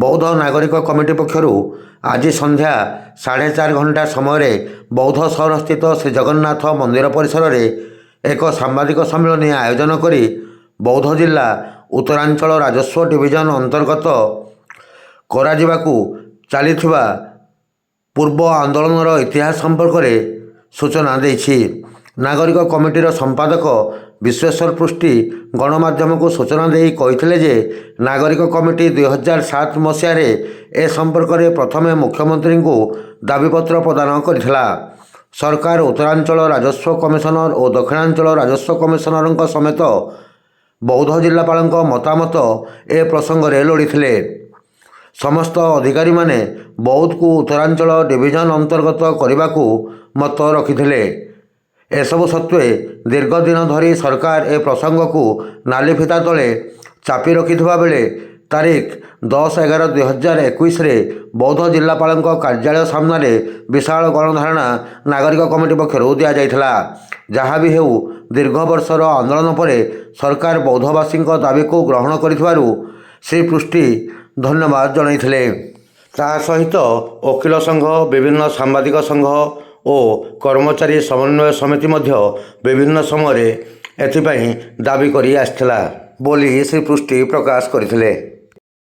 ବୌଦ୍ଧ ନାଗରିକ କମିଟି ପକ୍ଷରୁ ଆଜି ସନ୍ଧ୍ୟା 4:30 ଘଣ୍ଟା ସମୟରେ ବୌଦ୍ଧ ସହରସ୍ଥିତ ଶ୍ରୀ ଜଗନ୍ନାଥ ମନ୍ଦିର ପରିସରରେ ଏକ ସାମ୍ବାଦିକ ସମ୍ମିଳନୀ ଆୟୋଜନ କରି ବୌଦ୍ଧ ଜିଲ୍ଲା ଉତ୍ତରାଞ୍ଚଳ ରାଜସ୍ୱ ଡିଭିଜନ ଅନ୍ତର୍ଗତ କରାଯିବାକୁ ଚାଲିଥିବା ପୂର୍ବ ଆନ୍ଦୋଳନର ଇତିହାସ ସମ୍ପର୍କରେ ସୂଚନା ଦେଇଛି। ନାଗରିକ କମିଟିର ସମ୍ପାଦକ ବିଶ୍ୱେଶ୍ୱର ପୃଷ୍ଟି ଗଣମାଧ୍ୟମକୁ ସୂଚନା ଦେଇ କହିଥିଲେ ଯେ, ନାଗରିକ କମିଟି 2007 ମସିହାରେ ଏ ସମ୍ପର୍କରେ ପ୍ରଥମେ ମୁଖ୍ୟମନ୍ତ୍ରୀଙ୍କୁ ଦାବିପତ୍ର ପ୍ରଦାନ କରିଥିଲା। ସରକାର ଉତ୍ତରାଞ୍ଚଳ ରାଜସ୍ୱ କମିଶନର ଓ ଦକ୍ଷିଣାଞ୍ଚଳ ରାଜସ୍ୱ କମିଶନରଙ୍କ ସମେତ ବୌଦ୍ଧ ଜିଲ୍ଲାପାଳଙ୍କ ମତାମତ ଏ ପ୍ରସଙ୍ଗରେ ଲୋଡ଼ିଥିଲେ। ସମସ୍ତ ଅଧିକାରୀମାନେ ବୌଦ୍ଧକୁ ଉତ୍ତରାଞ୍ଚଳ ଡିଭିଜନ ଅନ୍ତର୍ଗତ କରିବାକୁ ମତ ରଖିଥିଲେ। ଏସବୁ ସତ୍ତ୍ୱେ ଦୀର୍ଘ ଦିନ ଧରି ସରକାର ଏ ପ୍ରସଙ୍ଗକୁ ନାଲିଫିତା ତଳେ ଚାପି ରଖିଥିବା ବେଳେ ତାରିଖ 10/11/2021ରେ ବୌଦ୍ଧ ଜିଲ୍ଲାପାଳଙ୍କ କାର୍ଯ୍ୟାଳୟ ସାମ୍ନାରେ ବିଶାଳ ଗଣଧାରଣା ନାଗରିକ କମିଟି ପକ୍ଷରୁ ଦିଆଯାଇଥିଲା। ଯାହା ବି ହେଉ, ଦୀର୍ଘ ବର୍ଷର ଆନ୍ଦୋଳନ ପରେ ସରକାର ବୌଦ୍ଧବାସୀଙ୍କ ଦାବିକୁ ଗ୍ରହଣ କରିଥିବାରୁ ଶ୍ରୀ ପୃଷ୍ଟି ଧନ୍ୟବାଦ ଜଣାଇଥିଲେ। ତା ସହିତ ଓକିଲ ସଂଘ, ବିଭିନ୍ନ ସାମ୍ବାଦିକ ସଂଘ ଓ କର୍ମଚାରୀ ସମନ୍ୱୟ ସମିତି ମଧ୍ୟ ବିଭିନ୍ନ ସମୟରେ ଏଥିପାଇଁ ଦାବି କରି ଆସିଥିଲା ବୋଲି ଶ୍ରୀ ପୃଷ୍ଟି ପ୍ରକାଶ କରିଥିଲେ।